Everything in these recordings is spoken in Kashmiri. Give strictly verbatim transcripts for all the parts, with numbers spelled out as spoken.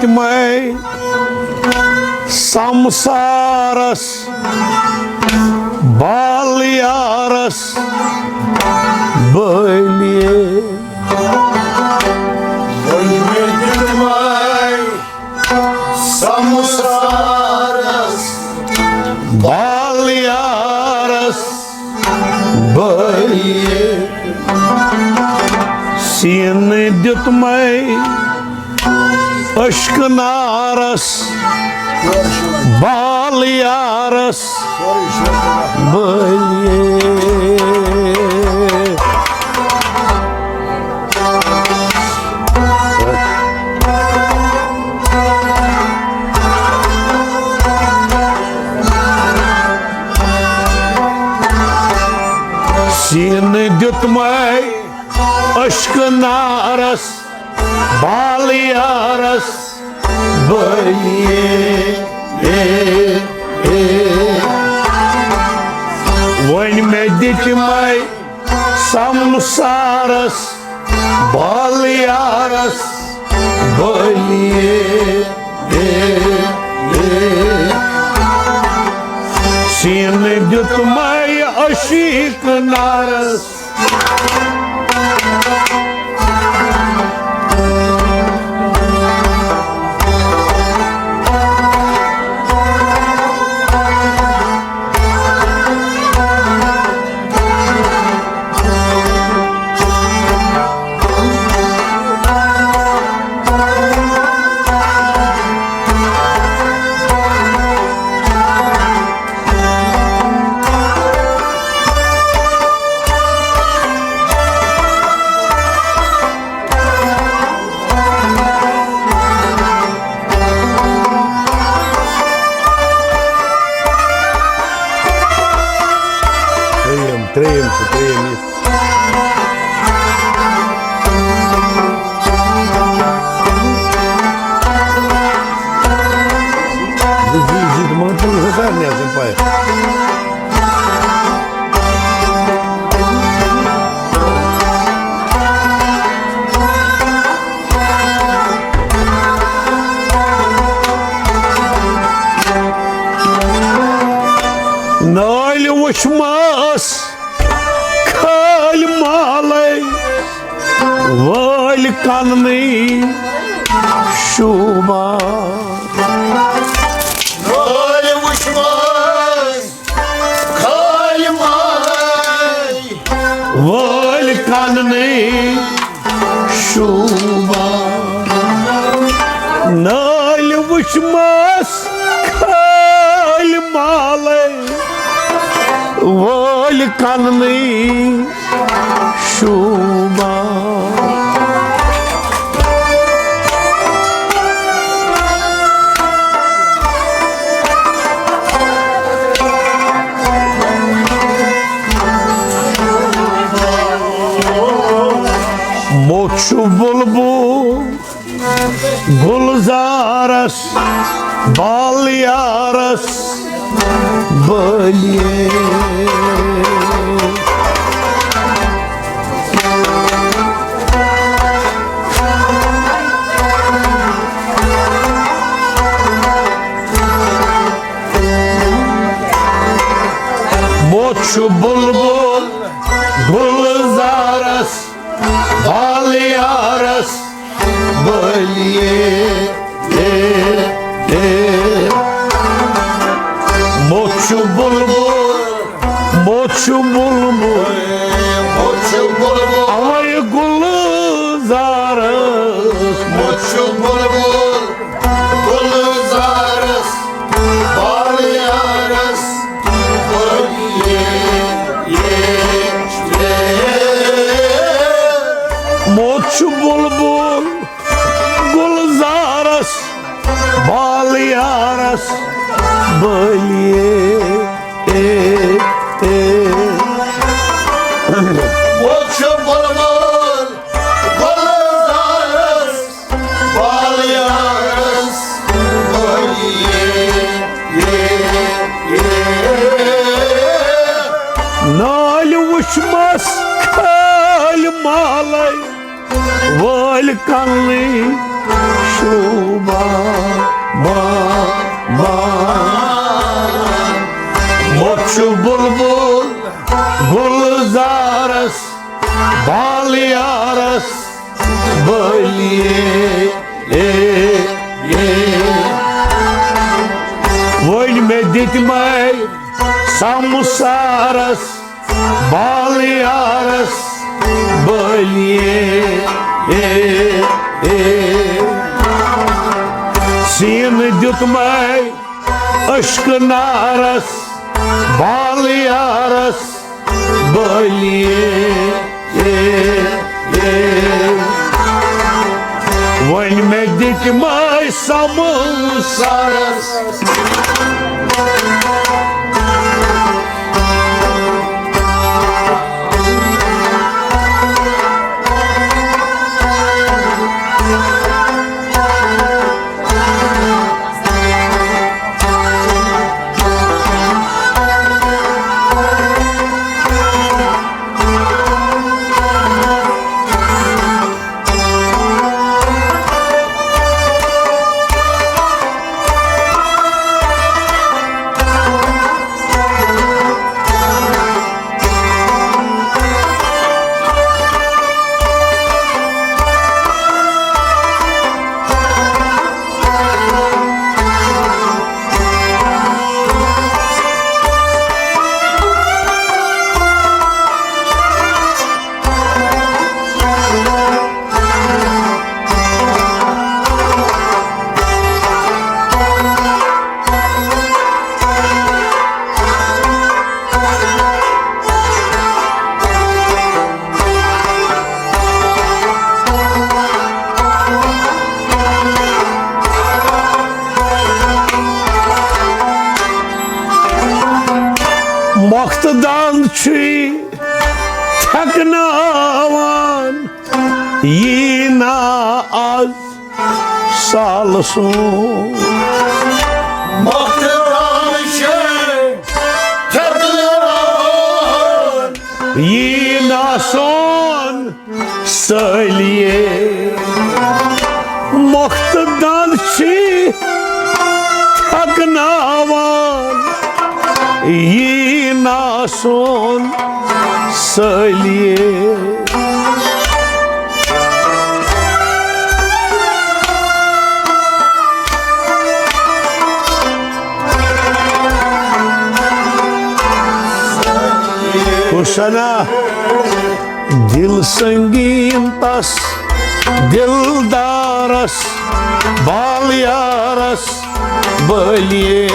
تِمے سمسارس، بال یارس بٔلیے۔ وۄنۍ مےٚ دِتمَے سمسارس، بال یارس بٔلیے۔ سیٖنہٕ دیُتمَے عشقہٕ نارس، بال یارس بٔلیے۔ سیٖنہٕ دیُتمَے عشقہٕ نارس، بال یارس بٔلیے۔ وۄنۍ مےٚ دِتمَے سمسارس، بال یارس بٔلیے۔ سیٖنہٕ دیُتمَے عشقہٕ نارس۔ ترٛیٚیِم، ترٛیٚیِم چھُ، ترٛیٚیِم یہِ۔ زٕ، زٕ، زٕ، تِمن تِم زٕ سارنٕے آسان پَے۔ نالۍ وٕچھمَس کھٲلۍ مالَے وٲلۍ کَننٕے شوٗبان۔ نالۍ وٕچھمَس کھٲلۍ مالَے وٲلۍ کَننٕے شوٗبان۔ نالۍ وٕچھمَس کھٲلۍ مالَے وٲلۍ کَننٕے شوٗبان۔ موٚت چھُ بُلبُل گُلزارس، بال یارس بٔلیے۔ موٚت چھُ بُلبُل گُلزارس، بال یارس بٔلیے۔ موٚت چھُ بُلبُل، موٚت چھُ بُلبُل، موٚت چھُ بُلبُل۔ اَوَے گُلزارس، موٚت چھُ بُلبُل گُلزارس، بال یارس بٔلیے۔ موٚت چھُ بُلبُل گُلزارس، بال یارس بٔلیے۔ موٚت چھُ بُلبُل گُلزارس، بال یارس بٔلیے۔ نالۍ وٕچھمَس کھٲلۍ مالَے وٲلۍ کَننٕے شوٗبان۔ یارس، بال یارس، بلیے۔ اے، اے۔ وۄنۍ مےٚ دِتمَے سمسارس، بال یارس، بلیے۔ اے، اے۔ سیٖنہٕ دیُتمَے عشقہٕ نارس، بال یارس، بلیے۔ اے، اے۔ وۄنۍ مےٚ دِتمَے سمسارس۔ مۄختہٕ دَنٛد چھُے تھٮ۪کناوان، یی نا آز سال سون۔ مۄختہٕ دَنٛد چھُے تھٮ۪کناوان، یی نا سون سٲلیے۔ مۄختہٕ دَنٛد چھِ تھٮ۪کناوان، یی نا سون سٲلیے۔ حسنا، دل سنگین تس دلدارس، بال یارس بلیے۔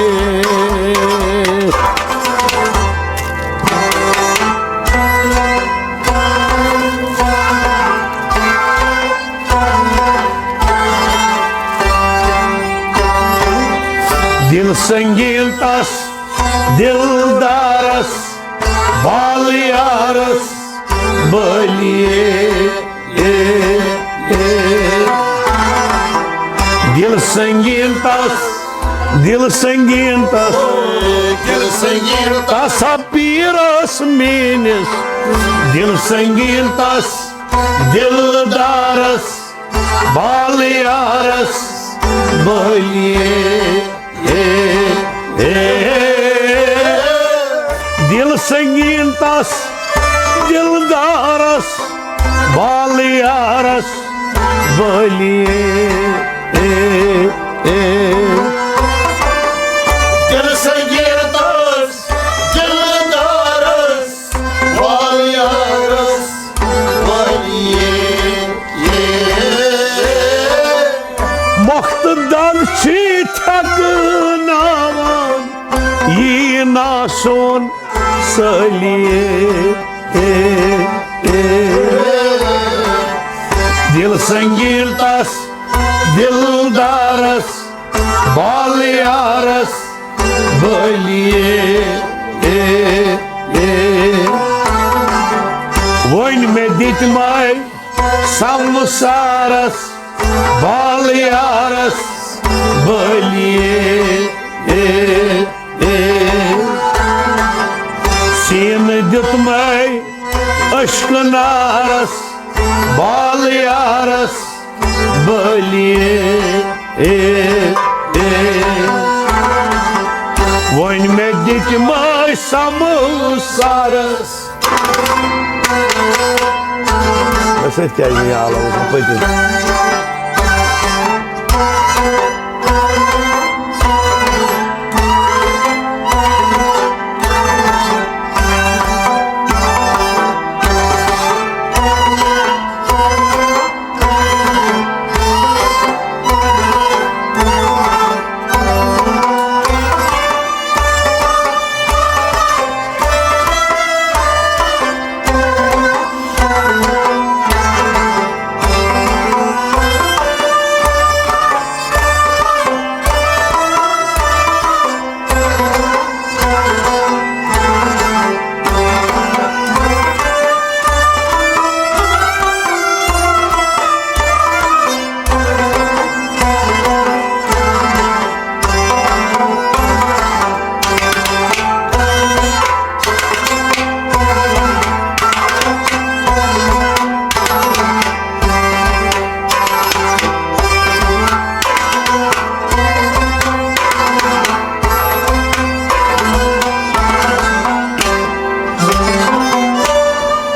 دل سنگین تس دلدارس، بال یارس بلیے۔ اے، اے۔ دل سنگین تس، دل سنگین تس، دل سنگین تس۔ تس پیرس میٲنِس، دل سنگین تس دلدارس، بال یارس بلیے۔ اے، اے، دل سنگین تس دلدارس، بال یارس بلیے۔ اے، اے، دل سنگین تس دلدارس، بال یارس بلیے۔ مۄختہٕ دَنٛد چھِ تھٮ۪کناوان، یی نا سون سٲلیے۔ اے، اے۔ دل سنگین تس دلدارس، بال یارس بلیے۔ اے، اے۔ وۄنۍ مےٚ دِتمَے سمسارس، بال یارس بلیے۔ اے، اے۔ سیٖنہٕ دیُتمَے عشقہٕ نارس، بال یارس بلیے۔ اے، اے۔ وۄنۍ مےٚ دِتمَے سمسارس، سۭتۍ کیٛازِ نہٕ یہِ آلو اوسمُت پٔتِم؟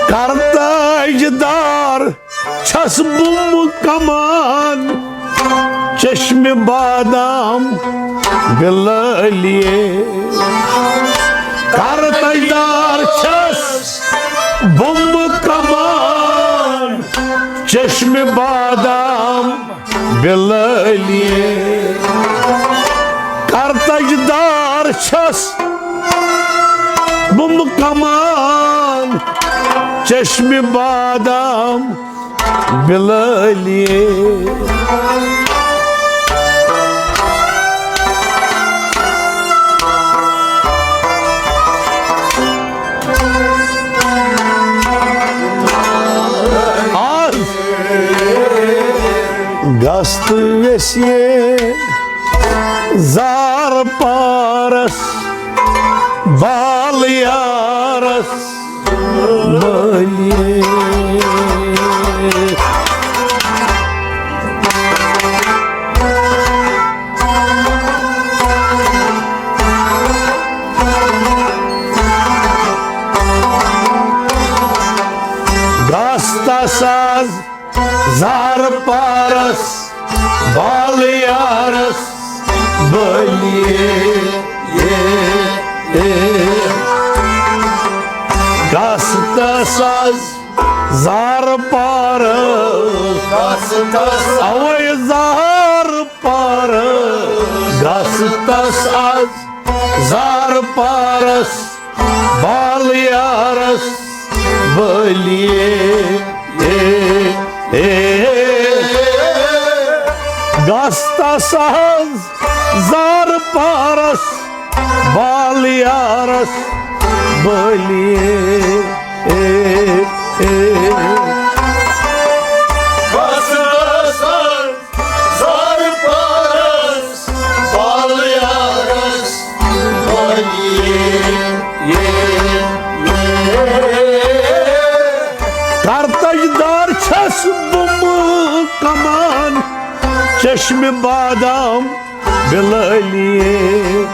کرتاج دار چھس بُمہٕ کمان، چشمِ بادام بِلٲلیے۔ کرتاج دار چھس بُمہٕ کمان، چشمِ بادام بِلٲلیے۔ کرتاج دار چھس بُمہٕ کمان، چشمِ بادام بِلٲلیے۔ آز گژھ تہٕ ویسیے زار پارس بال یارس بٲلیے۔ گژھ تس آز زار پارس بال یارس بٲلیے۔ گژھ تس آز زار پارس، گژھ تس اوے زار پارس، گژھ تس آز زار پارس بال یارس بٲلیے۔ گژھ تس آز زار پارس بال یارس بٲلیے۔ گژھ تس آز زار پارس بال یارس بٲلیے۔ کرتج دار چھس بُمہٕ کمان، چشمِ بادام بِلٲلیے۔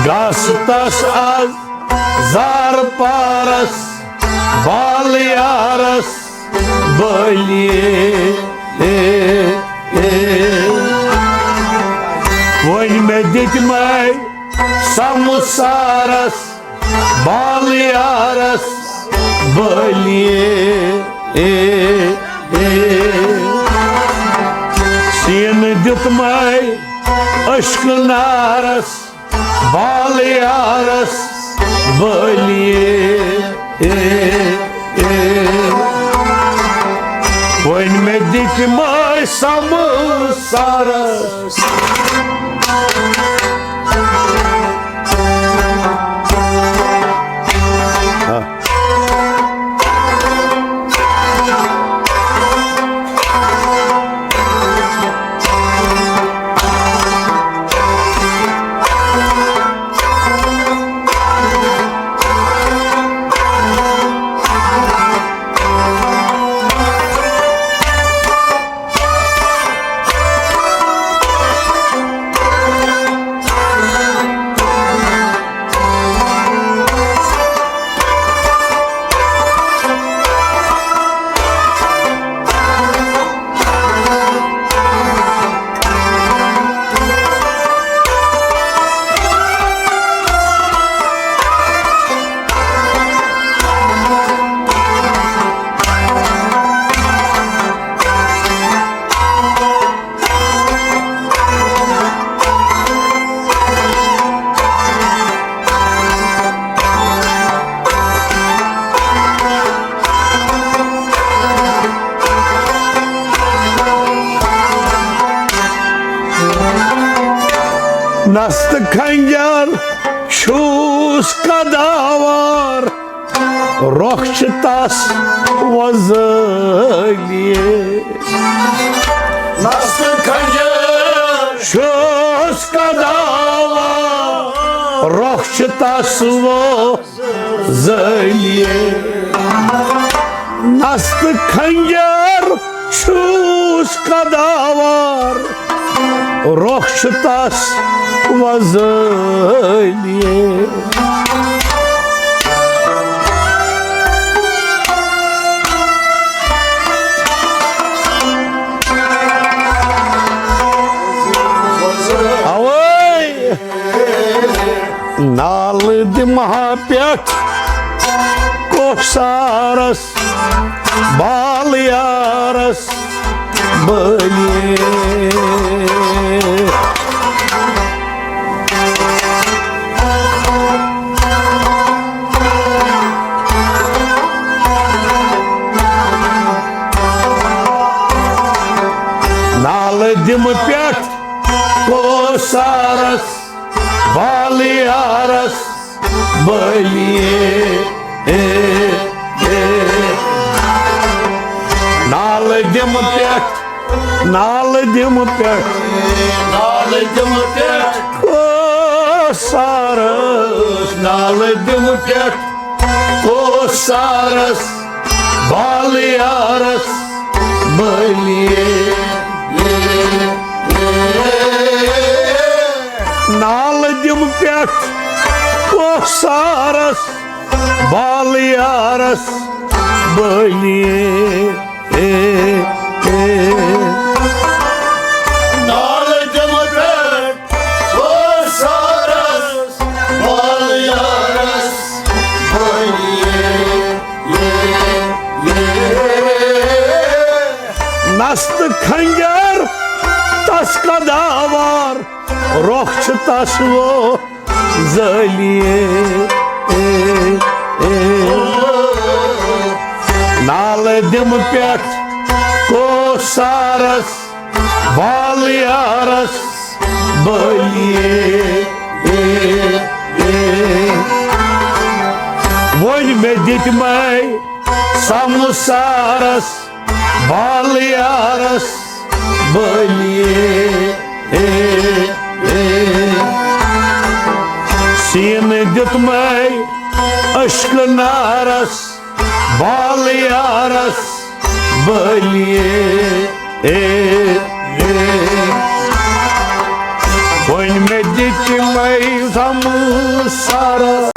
گژھ تس آز زار پارس بال یارس بٲلیے۔ وۄنۍ مےٚ دِتمَے سمسارس بال یارس بٲلیے۔ سیٖنہٕ دیُتمَے عشقہٕ نارس بال یارس بٲلیے۔ وۄنۍ مےٚ دِتمَے سمسارس۔ نستہٕ کھنجر چھُس قداوار، رۄخ چھِ تس وۄزٲلی۔ نستہٕ کھنجر چھُس قداوار، رۄخ چھِ تس وۄزٲلی۔ زٲلیے۔ نستہٕ کھنجر چھُس قداوار، رۄخ چھُ تس وۄزٲلیے۔ اوے۔ نالہٕ دِمہٕ ہا پٮ۪ٹھ کوثرس، بالہٕ یارس بٲلیے۔ نالہٕ دِمہٕ پٮ۪ٹھ کوثرس، بالہٕ یارس بٲلیے۔ نالہٕ دِمہٕ پٮ۪ٹھ، نالہٕ دِمہٕ پٮ۪ٹھ، نالہٕ دِمہٕ پٮ۪ٹھ کوثرس، نالہٕ دِمہٕ پٮ۪ٹھ کوثرس، بالہٕ یارس بٲلیے۔ نالہٕ دِمہٕ پٮ۪ٹھ کوثرس، بالہٕ یارس بٲلیے۔ نالہٕ دِمہٕ پٮ۪ٹھ کوثرس، بالہٕ یارس بٲلیے۔ نستہٕ کھنجر تس قداوار، رۄخ چھُ تس وۄزٲلیے۔ نالہٕ دِمہٕ پٮ۪ٹھ کوثرس، بالہٕ یارس بٲلیے۔ وۄنۍ مےٚ دِتمَے سمسارس، بالہٕ یارس بٲلیے۔ سیٖنہٕ دیُتمَے اشکہٕ نارس، بالہٕ یارس بٲلیے۔ اے، اے۔ وۄنۍ مےٚ دِتۍ تِمَے سمسارس۔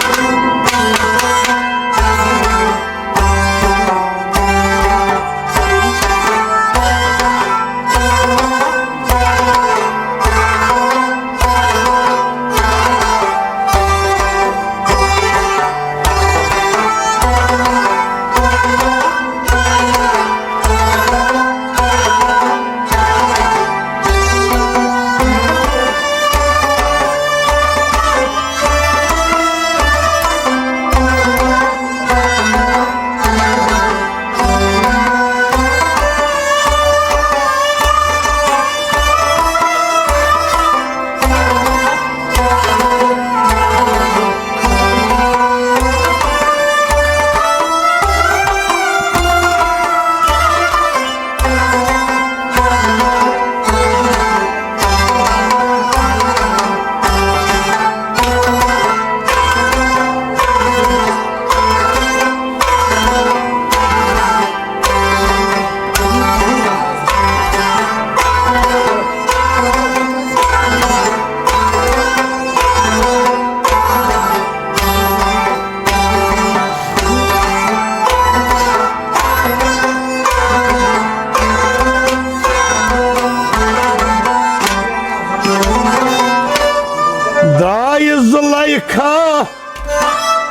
درٛایہِ زلیخا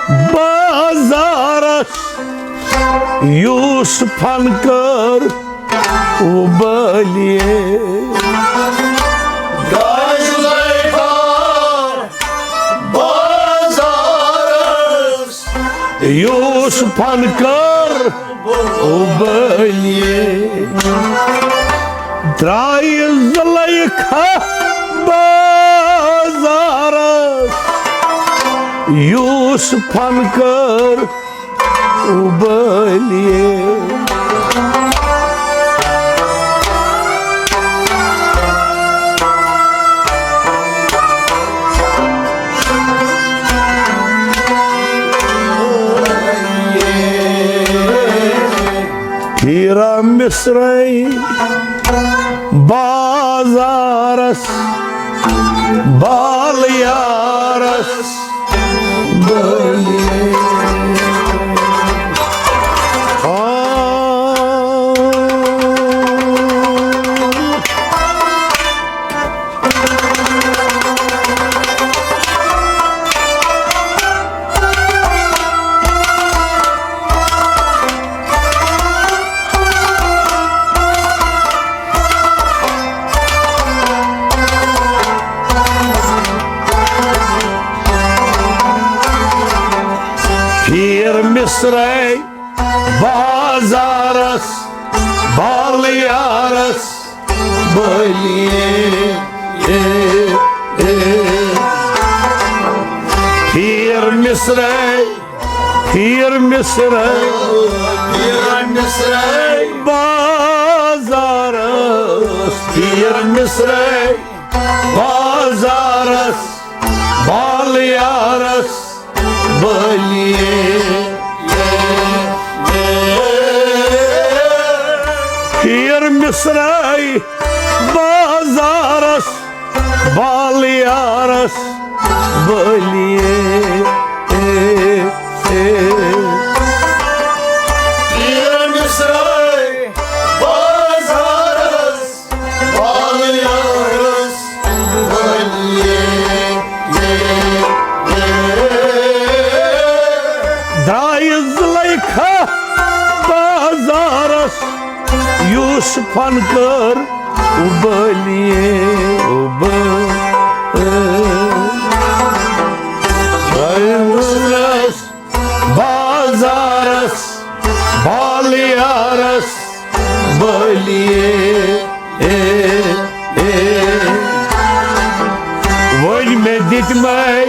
بازارس، یوسفن کٔر وۄبٲلی۔ درٛایہِ زلیخا بازارس، یوسفن کٔر وۄبٲلی۔ درٛایہِ زلیخا بازارس، یوسفن کٔر وبٲلیے۔ پھیرا مصرے بازارس، بال یارس بٔلۍ۔ آ۔ پھیر مصرے بازارس، بال یارس بٔلۍ۔ پھیر مصرے، پھیر مصرے، پھیر مصرے بازارس، پھیر مصرے بازارس، بال یارس بٔلۍ۔ پھیر مصرے بازارس، بال یارس بٔلۍ۔ پھیر مصرے بازارس، بال یارس بٔلۍ۔ درٛایہِ زلیخا بازارس، یوسفن کٔر وبٲلیے، وبٲلیے۔ درٛایہِ زلیخا بازارس، بال یارس بٔلۍ۔ وۄنۍ مےٚ دِتمَے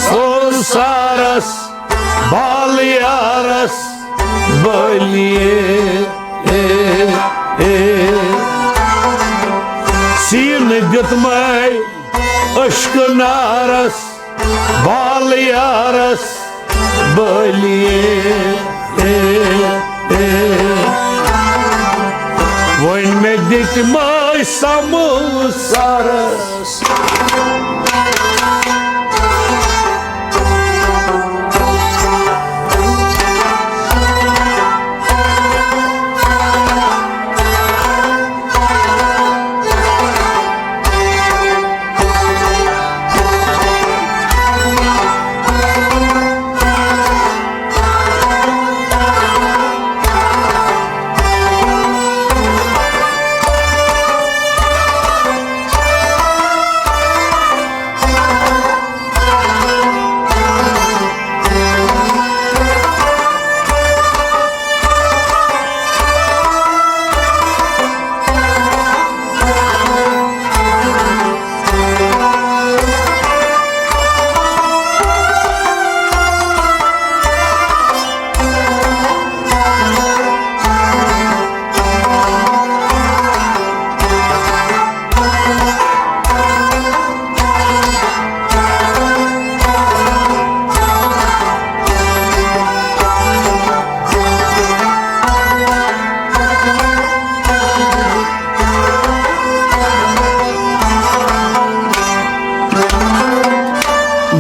سنسارس، بال یارس بٔلۍ۔ سیٖنہٕ دیُتمَے عشقہٕ نارس، بال یارس بٔلۍ۔ وۄنۍ مےٚ دِتمَے سمسارس۔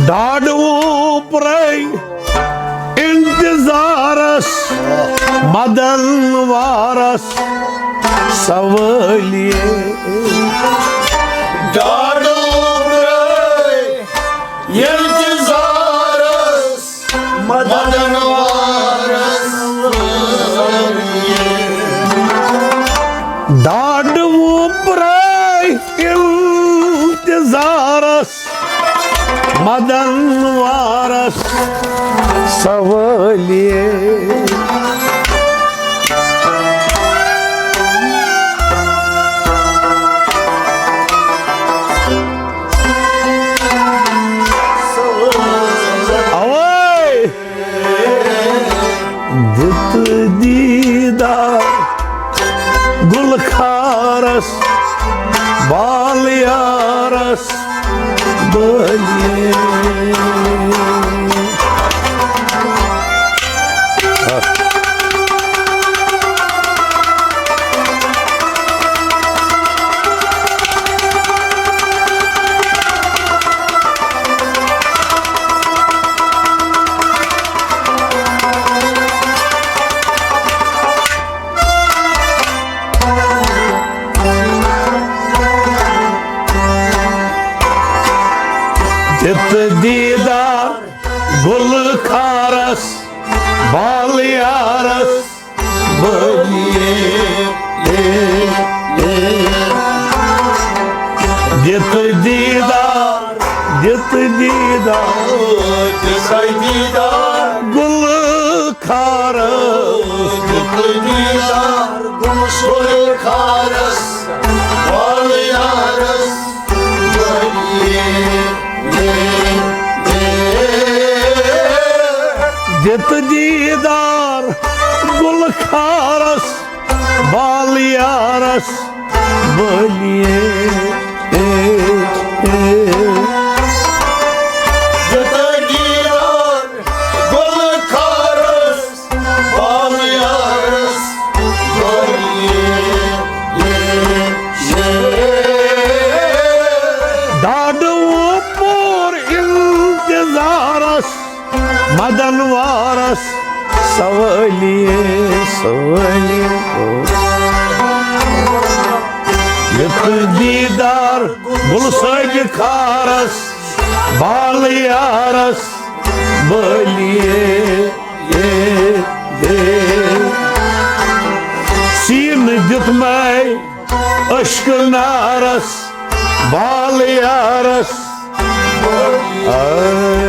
ڈاڈٕ وُپرے انتظارس، مدن وارس سوٲلیے۔ ڈاڈٕ وُپرے انتظارس، مدن وارس۔ ڈاڈٕ وُپرے انتظارس، مدن وارس سوٲلیے۔ دیٖدار گُلہٕ خارس، بال یارس بٲلیے۔ دِتہٕ دیٖدار گُلہٕ خارس، بال یارس بٲلیے۔ دِتہٕ دیٖدار، دِتہٕ دیٖدار، دِتہٕ دیٖدار۔ گُلہٕ خارس۔ دِتہٕ دیٖدار گُلہٕ خارس، بال یارس بٲلیے۔ دِتہٕ دیٖدار گُلہٕ خارس، بال یارس بٲلیے۔ دِتہٕ دیٖدار گُلہٕ خارس، بال یارس بٲلیے۔ ڈاڈٕ وُپور انتظارس، مدن وارس سوٲلی، سوٲلی۔ یتھ دیٖدار گُلہٕ صٲبہِ خارس، بال یارس بٲلیے۔ سیٖنہٕ دیُتمَے عشقہٕ نارس، بال یارس۔ آ۔